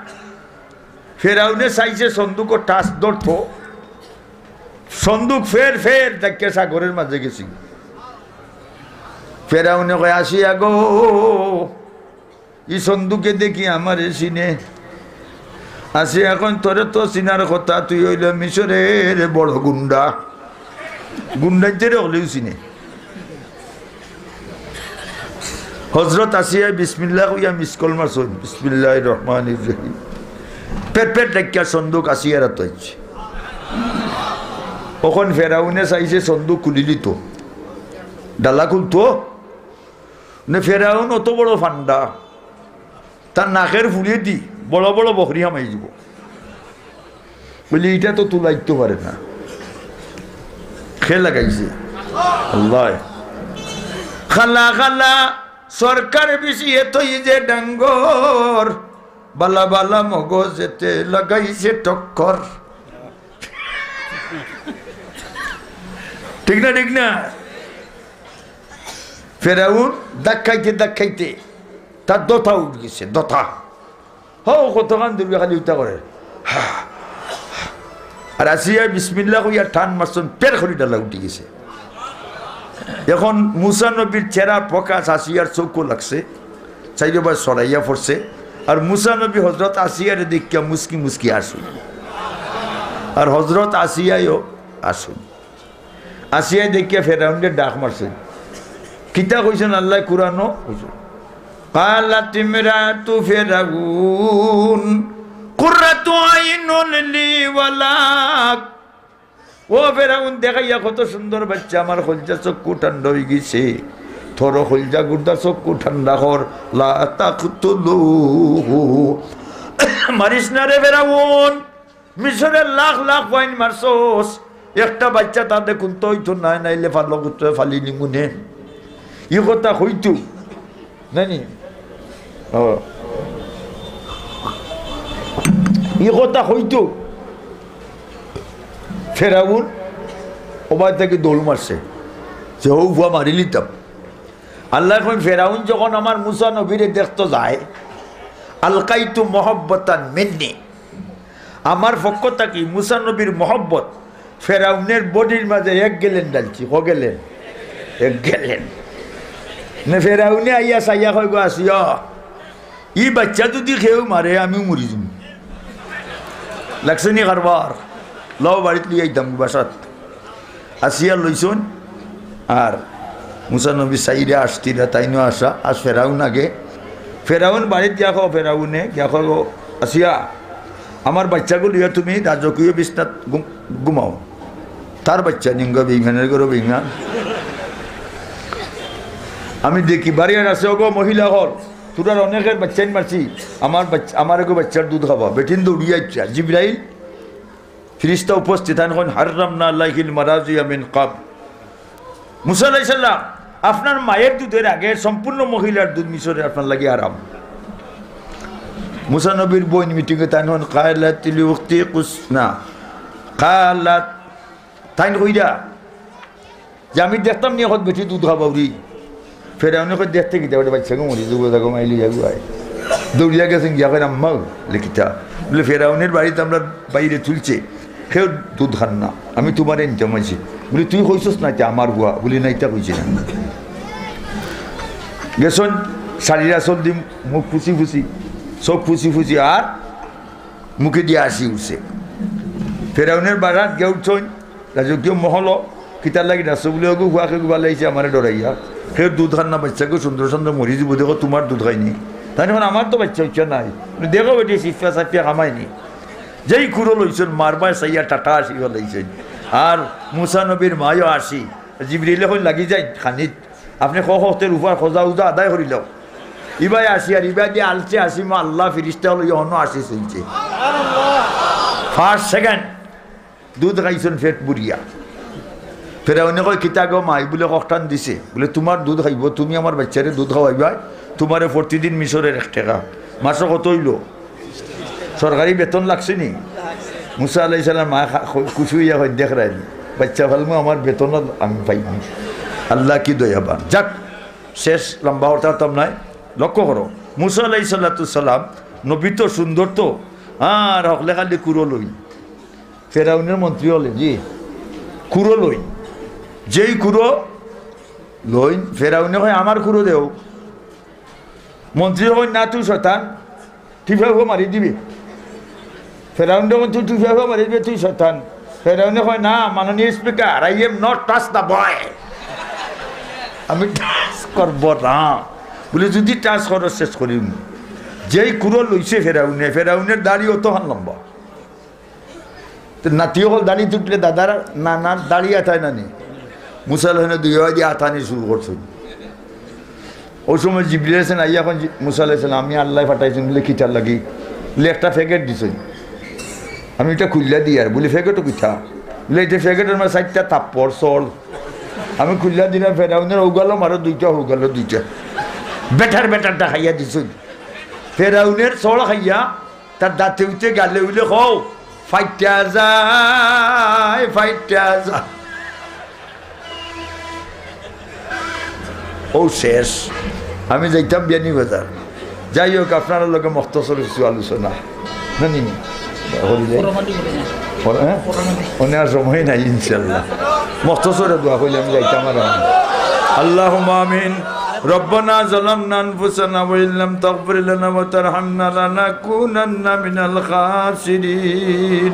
ফেরাউনে চাইছে সন্দুকো টাচ ধরতো, সন্দুক ফের ফের ডাকিয়া সাগরের মাঝে গেছে। ফেরাউনে কয়, "আসিয়া গো, ই সন্দুকে দেখি আমারে চিনে।" আসিয়া কইন, "তোরে তো চিনার কথা, তুই অইলে মিশরের বড় গুন্ডা।" গুন্ডাইন্তেরে হকলেউ চিনে। হজরত আসিয়ায় বিসমিল্লাহ কইয়া মিস কল মারছইন, "বিসমিল্লাহির রহমানির রহিম।" পেট পেট ডাকিয়া সন্দুক আসিয়ার আতো আইছে। অখন ফেরাউনে চাইছে সন্দুক খুলিলিতো, ডালা খুলতো। নে ফেরাউন অত বড় ফান্ডা, তার নাকের ফুড়িদি বড় বড় বকরি হামাই দিব। বলি, "ইটা তো তুলাইতো পারে না।" খে লাগাইছে আল্লাহ। খালা খালা সরকার বিছিয়ে থইছে ডাঙ্গর, বালা বালা মগজেতে লাগাইছে টক্কর। ঠিক না, ঠিক না? ফেরাউন ধাক্কাইতে ধাক্কাইতে তার দথা উঠি গেছে, দথা। হো, কতখান দূরে খালি উঠা করে। আর আসিয়া বিসমিল্লাহ কইয়া টান মারছইন, পের করি ডালা উঠি গেছে। এখন মুসা নবীর চেহারা ফোকাস আসিয়ার চউখো লাগছে, চাইরোবায় ছড়াইয়া পড়ছে। আর মুসা নবী হজরত আসিয়ারে দেখিয়া মুচকি মুচকি হাসইন, আর হজরত আসিয়ায়ও হাসইন। আসিয়ায় দেখিয়া ফেরাউনরে ডাক মারছে। কিতা কইছইন আল্লায় কুরআনো? কইছইন, "কালাত ইমরাতু ফেরাউন কুররাতু আইনুন লি ওয়া লাক।" ও ফেরাউন, দেখাইয়া কত সুন্দর বাইচ্চা, আমার কইলজা চক্ষু ঠান্ডা অইগেছে। তোরও কইলজা গুর্দা চক্ষু ঠান্ডা কর, লা তাকতুলুহু। মারিস না রে ফেরাউন, মিশরের লাখ লাখ পুয়াইন মারছস, একটা বাইচ্চা তাতে কুন্তা অইতো নায়, নাইলে ফালক উত্তরে ফালি নিমুনে। ই কথা কইতো, নানি? ও। ই কথা কইতো। ফেরাউন ওবায় থাকি দৌড় মারছে, যে হউ পুয়া মারিলিতাম। আল্লায় কইন, ফেরাউন যখন আমার মুসা নবীরে দেখতো যায়, আলকাইতু মহব্বতান মিন্নি, আমার পক্ষ থাকি মুসা নবীর মহব্বত ফেরাউনের বডির মাঝে এক গেলেন ঢালছি। ক গেলেন? এক গেলেন। নে ফেরাউনে আইয়া চাইয়া কয়, "গো আসিয়া, ই বাইচ্চা যুদি কেউ মারে, আমিও মরি যিমু।" লাগছে নি কারবার? লও, বাড়িত লইয়া আইতাম বাসাত। আসিয়া লইছইন, আর মুসা নবী চাইরা আসতিরা, তাইনও আসা, আর ফেরাউন আগে। ফেরাউন বাড়িত গিয়া কয়, ফেরাউনে গিয়া কয়, "ও আসিয়া, আমার বাইচ্চাগু লইয়া তুমি রাজকীয় বিছনাত ঘুম-, ঘুমাও।" তার বাইচ্চা নিঙ্গা বেইমানের ঘরো বেইমান। আমি দেখি বাড়িয়ার আছে, "ওগো মহিলা অকল, তোরার অনেকের বাইচ্চাইন মারছি, আমার বাইচ্চা, আমার এগো বাইচ্চার দুধ খাবা।" বেটিন দৌড়িয়া আইচ্ছা, জিব্রাইল ফিরিস্তা উপস্থিত, তাইন কইন, "হাররামনা আলাইহিল মারাজিয়া মিন কাবল।" মুসা আলাইহিস সালাম, আপনার মায়ের দুধের আগে সম্পূর্ণ মহিলার দুধ মিশরে আপনার লাগি হারাম। মুসা নবীর বইন মিটিংয়ে তাইন কইন, "কালাত লি উখতি কুস-, না, কালাত", তাইন কইরা যে আমি দেখতাম নি এখন বেটি দুধ খাবাউরি। ফেরাউনে কয়, "দেখতে কিতা, ওটা বাইচ্চাগু মরি যাইবো, দেখো মাই লইয়া গু আয়।" দৌড়িয়া গেছইন গিয়া কইন, "আম্মা, লিখিতা।" বলে, "ফেরাউনের বাড়িত আমরা বাইরে তুলছে, কেউ দুধ খার না, আমি তোমারে নিতাম আইছি।" বলে, "তুই কইছস না, এটা আমার পুয়া।" বলে, "না, এটা কইছি না।" গেছইন, শাড়ির আঁচল দি মুখ ফুসি ফুসি, চোখ ফুসি ফুসি, আর মুখে দিয়া আসি উঠছে। ফেরাউনের বাড়াত গিয়া উঠছইন, রাজকীয় মহল, কিতার লাগি ডাকছো? বলে, "ওগো, পুয়াকে গুবা লাইছে আমারে ডরাইয়া। কেউ দুধ খার না, বাইচ্চাগু সুন্দর সুন্দর মরি যিবো, দেখো, তোমার দুধ খাইনি।" তাইন কইন, "আমার তো বাইচ্চা উচ্চা নাই।" বলে, "দেখো বেটি, সিফা সাফিয়া কামাইনি।" যেই কুরো লইছইন, মার বায় চাইয়া টাটা আসি লাইছইন। আর মুসা নবীর মায়ও আসি, জিব্রাইলে কইন, "লাগি যাইন খানিত, আপনে ক-, কওতের উপর খোজা উজা আদায় করিলাও।" ইবায় আসি আর ইবায় দিয়া আলছে আসি, মা আল্লাহ, ফিরিস্তা লইয়া হনো আসি চলছে। First, second, দুধ খাইছইন পেট ভরিয়া। ফেরাউনে কয়, "কিতা গো মাই?" বলে, "ককটান দিছে।" বলে, "তোমার দুধ খাইবো, তুমি আমার বাইচ্চারে দুধ খাওয়াইবায়, তোমারে প্রতিদিন মিশরের এক টেকা।" মাসো কত অইলো? সরকারি বেতন লাগছে নি? মুসা আলাইহিস সালাম মা খা-, খু-, খুশি অইয়া কইন, "দেখরায়নি, বাইচ্চা ফালমু, আমার বেতন আমি পাইনি।" আল্লাহ কি দয়াবান। যাক, শেষ লম্বা করতাম নায়, লক্ষ্য করো, মুসা আলাইহিস সালাতু সালাম নবী তো সুন্দর তো, আর হকলে খালি কুরো লইন। ফেরাউনের মন্ত্রী অকলে, জি, কুরো লইন। যেই কুরো লইন, ফেরাউনে কয়, "আমার কুরো দেও।" মন্ত্রী কইন, "না, তুই শয়তান, টিপা উফা মারি দিবে।" ফেরাউনে কইন, "তুই টিপা উফা মারি দিবে, তুই শয়তান।" ফেরাউনে কয়, "না, মাননীয় speaker, I am not touch the boy, আমি touch করব না।" বলে, "যদি touch করো, শেষ করিমু।" যেই কুরো লইছে ফেরাউনে, ফেরাউনের দাড়ি অতখান লম্বা। তো নাতি অকল দাড়ি তুটলে দাদার নানার দাড়ি আতায় না নি? মুসা আলাইহিস সালাম দুই ওয়াদি আতানি শুরু করছইন। ওই সময় জিবরিল আলাইহিস সালাম আইয়া কইন, "জি-, মুসা আলাইহিস সালাম, আমি আল্লায় পাঠাইছইন।" বলে, "কিতার লাগি?" বলে, "একটা প্যাকেট দিছইন।" আমি এটা খুলিয়া দিয়ার। বলে, "প্যাকেটও কিতা?" বলে, "এটা প্যাকেটের মাঝে চাইরটা থাপ্পড়, চড়।" আমি খুলিয়া দিলাম, ফেরাউনের অউ গালো মারো দুইটা, অউ গালো দুইটা। বেটার বেটারটা খাইয়া দিছইন। ফেরাউনের চড় খাইয়া তার দাঁতে উঠে গালে উলে কও, "ফাইটা যায়, ফাইটা যায়।" ও শেষ। আমি যাইতাম বিয়ানীবাজার। যাই হোক, আপনারার লগে মখতসর কিছু আলোচনা। না নি? হরি যাই। পর-, হ্যাঁ? অনে আর সময় নাই, ইনশাআল্লাহ। মখতসরে দোয়া কইলে আমি যাইতাম আর আমি। আল্লাহুম্মা আমিন। ربنا ظلمنا أنفسنا وإن لم تغفر لنا وترحمنا لنكونن من الخاسرين.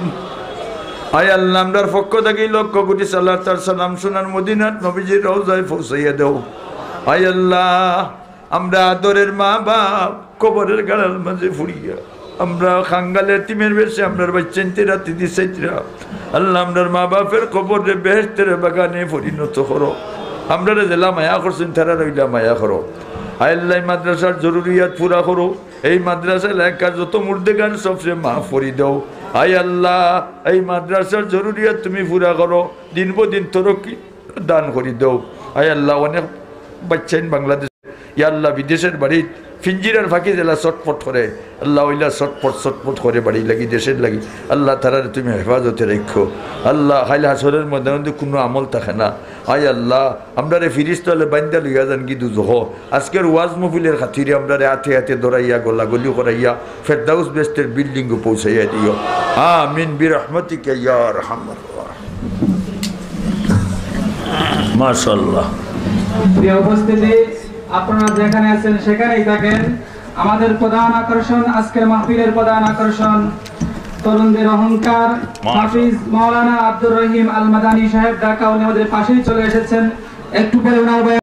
আয় আল্লাহ, আমরার পক্ষ থাকি লক্ষ কোটি সালাত আর সালাম সোনার মদিনাত নবীজির রওজায় পৌঁছাইয়া দেও। আয় আল্লাহ, আমরা আদরের মা বাপ কবরের গাড়ার মাঝে পড়িয়া, আমরা কাঙ্গাল এতিমের বেশে আমরার বাচ্চাইন্তে রাতি দিছাইতরা। আল্লাহ, আমরার মা বাপের কবররে বেহেশতের বাগানে পরিণত করো। আমরারে যেলা মায়া করছইন, তারারে অইলা মায়া করো। আয় আল্লাহ, এই মাদ্রাসার জরুরিয়াত পুরা করো। এই মাদ্রাসা এলাকার যত মুর্দেগান সবরে মাফ করি দেও। আয় আল্লাহ, এই মাদ্রাসার জরুরিয়াত তুমি পুরা করো, দিন ব দিন তরক্কি দান করি দেও। আয় আল্লাহ, অনেক বাচ্চাইন বাংলাদেশ, ইয়া আল্লাহ, বিদেশের বাড়িত ফিঞ্জিরার ফাঁকি যেলা ছটফট করে, আল্লাহ, অইলা ছটফট ছটফট করে বাড়ির লাগি, দেশের লাগি। আল্লাহ, তারারে তুমি হেফাজতে রাখো। আল্লাহ, কাইল হাশরের ময়দানে কুনু আমল থাকে না। আয় আল্লাহ, আমরারে ফিরিস্তা অকলে বাইন্দা লইয়া যানগি দুজখো। আজকের ওয়াজ মাহফিলের খাতিরে আমরারে আতে আতে ধরাইয়া, গলাগলি করাইয়া ফেরদাউস বেহেশতের বিল্ডিংও পৌঁছাইয়া দিও। আমিন বিরহমাতিকা ইয়া আরহামার রাহিমিন। মাশাআল্লাহ। প্রিয় উপস্থিতি, আপনারা যেখানে আছেন সেখানেই থাকেন। আমাদের প্রধান আকর্ষণ, আজকের মাহফিলের প্রধান আকর্ষণ, তরুণদের অহংকার, মাশাআল্লাহ। হাফিজ মাওলানা আব্দুর রহিম আল মাদানী সাহেব ঢাকা, উনি আমাদের পাশেই চলে এসেছেন। একটু পরে ওনার